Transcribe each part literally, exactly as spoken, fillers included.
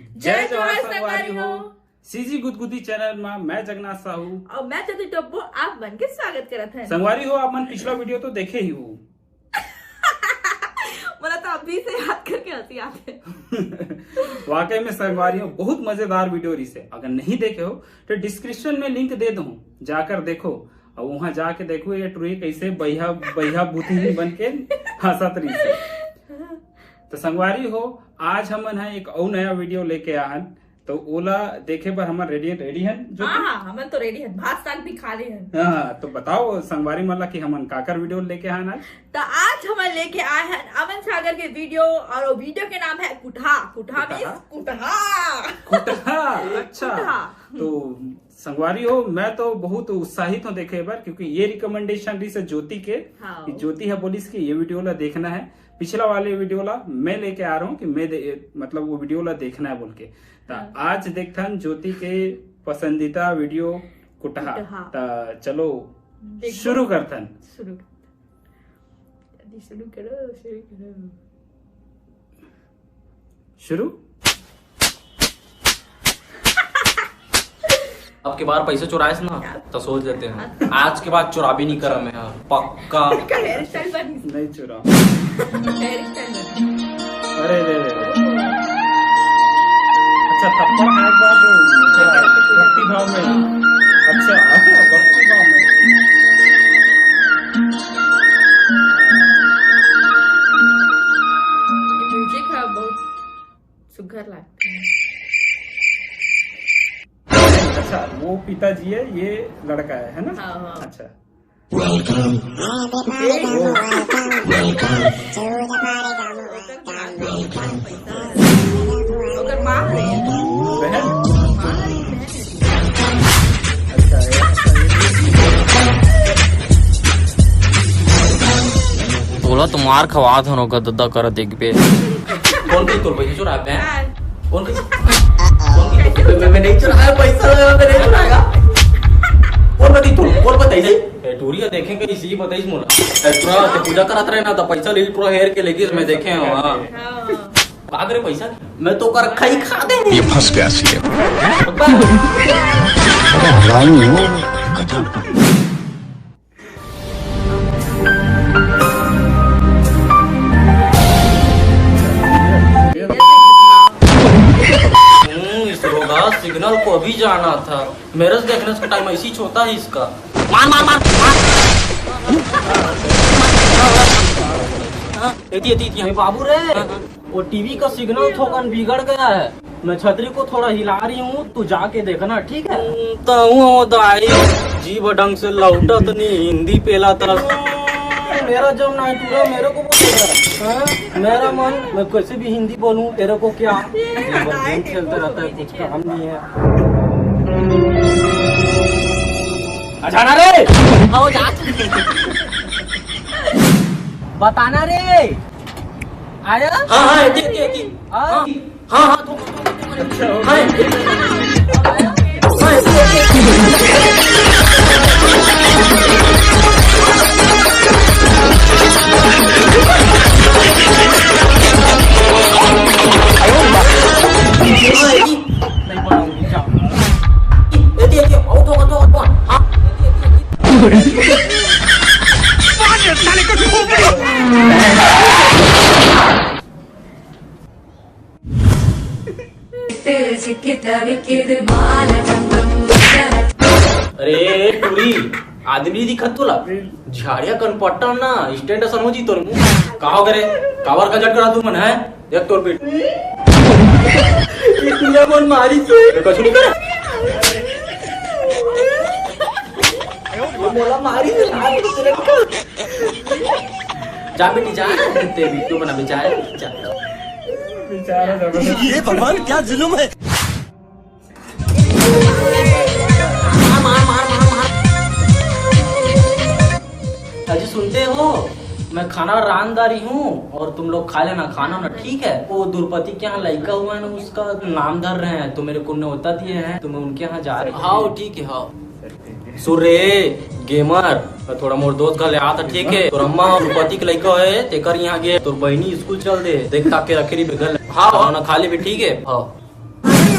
जय जोहार संगवारी हो। सीजी गुदगुदी चैनल में मैं जगन्नाथ साहू। और मैं चंदू टोप्पो, आप मन के स्वागत करत हन। संगवारी हो, आप मन पिछला वीडियो तो देखे ही हो। मोला तो अभी से याद करके हंसी आथे। वाकई में संगवारी हो, बहुत मजेदार वीडियो रहिसे। अगर नहीं देखे हो तो डिस्क्रिप्शन में लिंक दे दूँ, जाकर देखो। और वहां जाके देखो ये टुरी कैसे बहिया बहिया बुद्धि बन के हंसत रहिसे। तो संगवारी हो, आज हमन ह एक अउ नया वीडियो लेके आहन। तो ओला देखे बर हमन रेडी रेडी हन जो हाँ, हाँ, हमन तो रेडी हन, भात साग भी खा ले हन। हाँ, तो बताओ संगवारी मन ला कि हमन काकर वीडियो लेके आहन आज। तो आज हमन लेके आए हन अमन सागर के वीडियो, और वो वीडियो के नाम है कुटहा। कुटहा कुटहा? मीन्स कुटहा। कुटहा, अच्छा। कुटहा। तो संगवारी हो, मैं तो बहुत उत्साहित हूँ देखे बर, क्योंकि ये रिकमेंडेशन रहिसे ज्योति के, हाँ। कि ज्योति ह बोलिस कि ये वीडियो ला देखना है। पिछला वाले वीडियो ला मैं लेके आ रहा हूँ कि मैं दे, मतलब वो वीडियो ला देखना है बोल के। त हाँ। आज देखथन ज्योति के पसंदीदा वीडियो कुटहा। कुटहा। त चलो देखो। शुरू करथन। शुरू। जल्दी शुरू करो, शुरू करो। शुरू। अब के बार पैसा चुराएस ना, तो सोच लेते हैं। आज के बाद चुराबी नहीं करा मैं, हाँ, पक्का। का हेयर स्टाइल बनी। नहीं चुरा। हेयर स्टाइल बनी। अरे रे रे। अच्छा, थप्पड़ खाने के बाद वो भक्ति भाव में। अच्छा, भक्ति भाव में। ये म्यूजिक है, बहुत सुघर लगता है। अच्छा, वो पिताजी है, ये लड़का है, है ना? हाँ, हाँ। अच्छा। Welcome. Welcome. ओकर माँ है। बहन? माँ है, बहन है। अच्छा, ये, अच्छा, ये। तोला तो मार खवात हन ओकर ददा करत एक बेर। कौन कही तोर पैसा चुराया मैं? कौन कही? कौन कही? मैं, मैं नहीं चुराया पैसा, मैं नहीं चुराया। कौन बताई तू? कौन बताई? ए, टूरी ह देखे कहीं इसी बताई मोला। ए, टूरा, ते पूजा करत रहे ना, तो पैसा ले टूरा हेर के लेके मैं देखे हूँ, हाँ। हाँ। का करे पैसा? मैं तो कर खाई खा दे। ये फंस गया सी। हम्म, इसरो का सिग्नल को अभी जाना था। मेरे से देखने से टाइम ऐसी ही होता है इसका। मार, मार, मार, मार। हाँ, एती, एती, एती। अरे बाबू रे, हाँ, हाँ। वो टीवी का सिग्नल थोकन बिगड़ गया है। मैं छतरी को थोड़ा हिला रही हूँ, तू जाके देखना, ठीक है? हम्म, तो हूँ वो दाई, जीभ ढंग से लौटत नहीं, हिंदी पेला तरस। मेरा जब ना टूरा मेरे को बोलेगा, हाँ? मेरा मन, मैं कैसे भी हिंदी बोलूँ, तेरे को क्या? दिन भर गेम खेलता रहता है, कुछ काम नहीं है। आ जाना रे। आओ जा। बताना रे। आया? हाँ, हाँ, एती, एती, एती। हाँ। हाँ, हाँ, हाँ, थोड़ा, थोड़ा, थोड़ा, थोड़ा। हाँ, एती, एती। हाँ, एती, एती। हाँ, एती। नहीं पढ़ाऊंगी, जाओ। एती, एती, आओ, थोड़ा, थोड़ा, थोड़ा। हाँ, एती, एती, एती। अरे टूरी, आदमी दिखत तोला? झाड़िया कन पट्टा ना, स्टैंड समझी तोर मुंह। का हो करे? काबर का झटका तू मन है? देख तोर पीठ। ये दुनिया मन मारी से। कछु नहीं करे। ये मोला मारी से, लाल से लटका। जा बेटी, जा, ते वीडियो बना, बेचारे, जा। बेचारा जबरदस्त। ये भगवान, क्या जुल्म है। अजी, सुनते हो, मैं खाना रांध डारी हूँ और तुम लोग खा लेना खाना ना, ठीक है? वो द्रुपति के यहाँ लड़का हुआ है ना, उसका नाम धर रहे हैं, तो मेरे को न्योता दिए हैं, तो मैं उनके यहाँ जा रही हूँ। हाँ, ठीक है, हाँ। सुन रे गेमर, थोड़ा मोर दोस्त घर ले आ था, ठीक है? तोर अम्मा ह द्रुपति के लइका है, तेकर यहाँ गे, तोर बहिनी स्कूल चल दे, देख ताक के रखे रही बेघर। हाँ, हाँ। खाना खा लेबे, ठीक है? हाँ।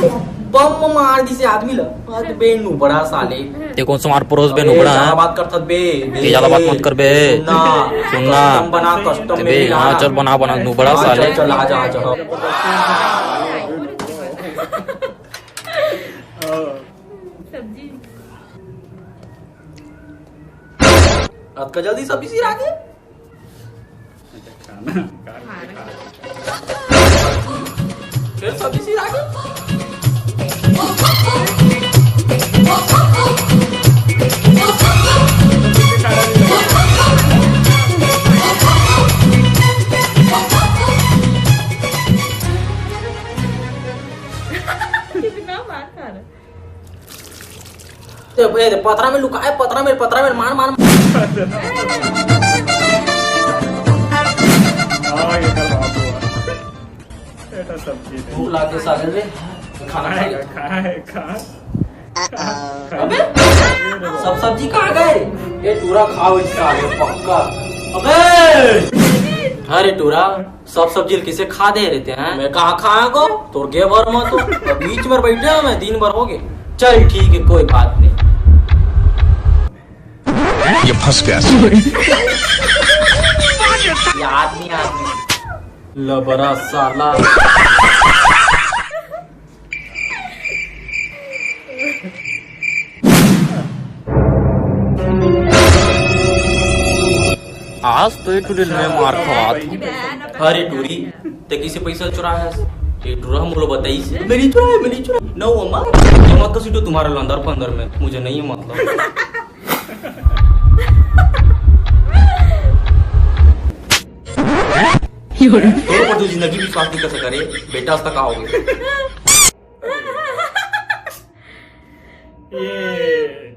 बम मार दिसे आदमी ला। अरे बे नुबड़ा साले। ते कोन से मार परोस बे अबे, नुबड़ा, ज्यादा हैं? बात करथस बे। ते ज्यादा बात मत कर बे। सुनना। सुनना। कस्टम बना, कस्टम ते बे, में हाँ, लाना। चल बना, बना, नुबड़ा हाँ, साले। चल, चल, आ जा, आ जा। सब्जी। अतका जल्दी सब्जी सिरा गे? अच्छा, खाना, खाना। फिर सब्जी सिरा गे? कितना मार खा रहा है। ते, ए, ते पथरा में लुकाए, पथरा में, पथरा में मार, मार, मार। हाँ, ये कर बाबू। बेटा सब्जी दे। भूख लागे साले रे, खाना खाए, खाए। खाए, खा। अबे, सब सब्जी कहाँ गए? ये टूरा खाओ इस साले पक्का। अबे, अरे टूरा, सब सब्जी ल किसे खा दे रहे थे, हैं? मैं कहाँ खाया को? तोर गे भर में तो। अब बीच में बैठे हैं मैं, दिन भर हो गए। चल ठीक है, कोई बात नहीं। ये फंस गया। ये आदमी, आदमी। लबरा साला। आज तो ये टूरी ल मैं मार खवात हूँ। अरे टूरी, ते किसे पैसा चुराया है? ये टूरा हम लोग बताई से। मैंने चुराया, मैंने चुराया। No अम्मा, ये मत कसीटो तुम्हारे अंदर पंदर में, मुझे नहीं है मतलब। तोर पर तू जिंदगी विश्वास नहीं कर सका रे, बेटा, आज तक आओगे। ये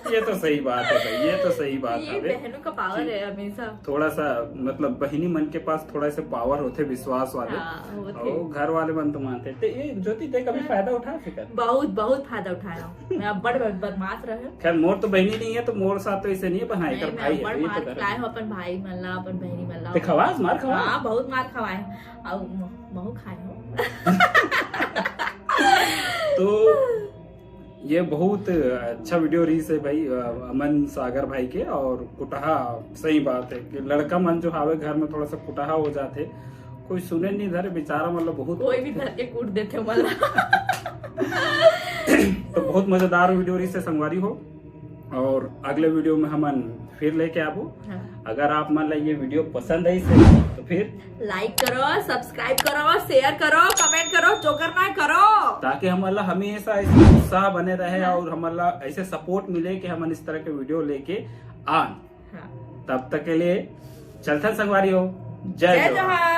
ये तो सही बात है भाई, ये तो सही बात ये है बे। बहनों का पावर है हमेशा। थोड़ा सा मतलब बहिनी मन के पास थोड़ा सा पावर होथे, विश्वास वाले। हाँ, होथे। और घर वाले मन तो मानथे। ते ये ज्योति, ते कभी हाँ। फायदा उठा फिकर? बहुत, बहुत फायदा उठाया हूँ मैं। अब बड़ बद-, बदमाश रहे। खैर, मोर तो बहिनी नहीं है, तो मोर साथ तो ऐसे नहीं है, पर हाँ, नहीं, एकर मैं भाई है, बड़ तो ये मार तो खिलाए हूँ अपन भाई मन ला, अपन बहिनी मन ला। ते खवास, मार खवा। हाँ, बहुत मार खवाए। अब म-, महू खाए हो। तो ये बहुत अच्छा वीडियो रहिस हे भाई, अ, अमन सागर भाई के। और कुटहा, सही बात है कि लड़का मन जो हावे घर में थोड़ा सा कुटहा हो जाथे, कोई सुने नहीं धरे बेचारा, मतलब बहुत कोई भी धर के कूट देथे मन ला। तो बहुत मजेदार वीडियो रहिस हे संगवारी हो, और अगले वीडियो में हमन फिर लेके आबो। हाँ। अगर आप मन ला ये वीडियो पसंद आइस हे तो फिर लाइक करो, सब्सक्राइब करो, शेयर करो, कमेंट करो, जो करना है करो। ताकि हमन ला हमेशा ऐसे उत्साह बने रहे हाँ। और हमन ला ऐसे सपोर्ट मिले कि हमन इस तरह के वीडियो लेके आन। हाँ। तब तक के लिए चलथन संगवारी हो, जय जय जोहार। जोहार।